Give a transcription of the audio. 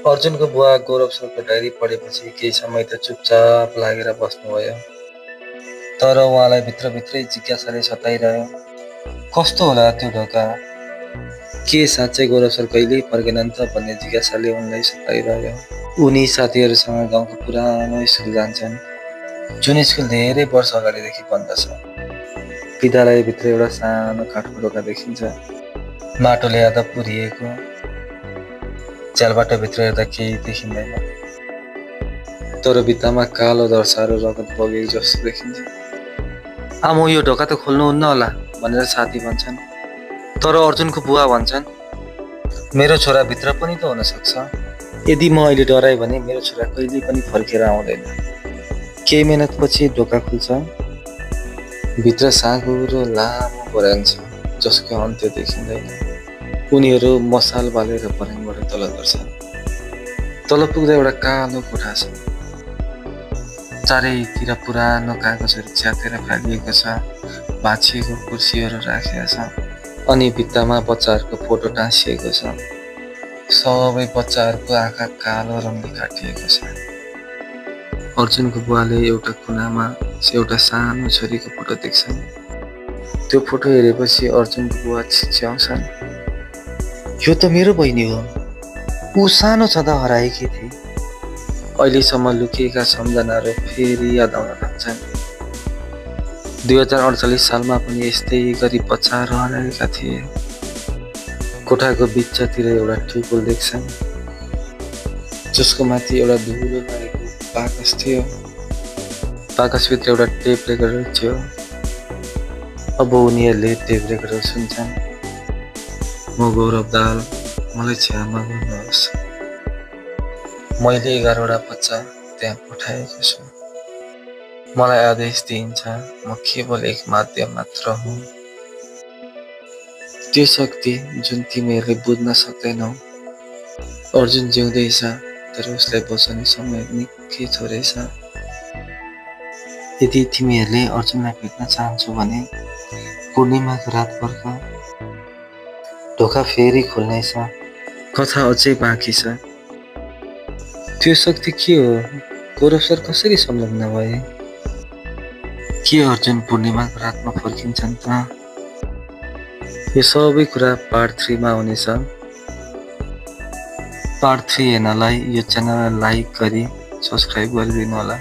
अर्जुनको बुवा गौरव सरको डायरी पढेपछि केही समय त चुपचाप लागेर बस्नुभयो। तर उहाँलाई भित्रभित्रै जिज्ञासाले सताइरह्यो। कस्तो होला त्यो ढोका? के साँच्चै गौरव सर कहिल्यै फर्केनन् त भन्ने जिज्ञासाले उनलाई सताइरह्यो। उनी साथीहरूसँग गाउँको पुरानो स्कुल जान्छन्, जुन स्कुल धेरै वर्ष अगाडिदेखि बन्द छ। विद्यालयभित्र एउटा सानो काठको ढोका देखिन्छ, माटोले आधा पुरिएको। झ्यालबाट भित्र हेर्दा केही देखिँदैन, तर भित्तामा कालो धर्सारो रगत बगेको जस्तो देखिन्छ। आमो, यो ढोका त खोल्नुहुन्न होला भनेर साथी भन्छन्। तर अर्जुनको बुवा भन्छन्, मेरो छोरा भित्र पनि त हुन सक्छ। यदि म अहिले डराएँ भने मेरो छोरा कहिले पनि फर्केर आउँदैन। केही मेहनतपछि ढोका खुल्छ। भित्र साँघुरो लामो पऱ्याङ छ, जसको अन्त्य देखिँदैन। उनीहरू मसाल बालेर पऱ्याङबाट तल झर्छन्। तल पुग्दा एउटा कालो कोठा छ। चारैतिर पुरानो कागजहरू च्यातेर फालिएको छ, भाँचिएको कुर्सीहरू राखेको छ, अनि भित्तामा बच्चाहरूको फोटो टाँसिएको छ। सबै बच्चाहरूको आँखा कालो रङले काटिएको छ। अर्जुनको बुवाले एउटा कुनामा एउटा सानो छोरीको फोटो देख्छन्। त्यो फोटो हेरेपछि अर्जुनको बुवा छिच्याउँछन्, यो त मेरो बहिनी हो। ऊ सानो छँदा हराएकी थिए। अहिलेसम्म लुकिएका सम्झनाहरू फेरि याद आउन लाग्छन्। 2048 सालमा पनि यस्तै गरी बच्चाहरू हराएका थिए। कोठाको बिचतिर एउटा टेबल देख्छन्, जसको माथि एउटा धुलो लागेको बाकस थियो। बाकसभित्र एउटा टेप रेकर्डर थियो। अब उनीहरूले टेप रेकर्डर सुन्छन्। म गौरव दाल, मलाई क्षमा गर्नुहोस्। मैले 11वटा बच्चा त्यहाँ पठाएको छु। मलाई आदेश दिइन्छ, म केवल एक माध्यम मात्र हुँ। त्यो शक्ति जुन तिमीहरूले बुझ्न सक्दैनौ। अर्जुन जिउँदैछ, तर उसलाई बचाउने समय निकै थोरै छ। यदि तिमीहरूले अर्जुनलाई भेट्न चाहन्छौ भने पूर्णिमाको रात पर्ख। ढोका फेरि खुल्नेछ। कथा अझै बाँकी छ। त्यो शक्ति के हो? गौरव सर कसरी संलग्न भए? के अर्जुन पूर्णिमाको रातमा फर्किन्छन् त? यो सबै कुरा पार्ट 3 मा हुनेछ। पार्ट 3 हेर्नलाई यो च्यानललाई लाइक गरी सब्सक्राइब गरिदिनु होला।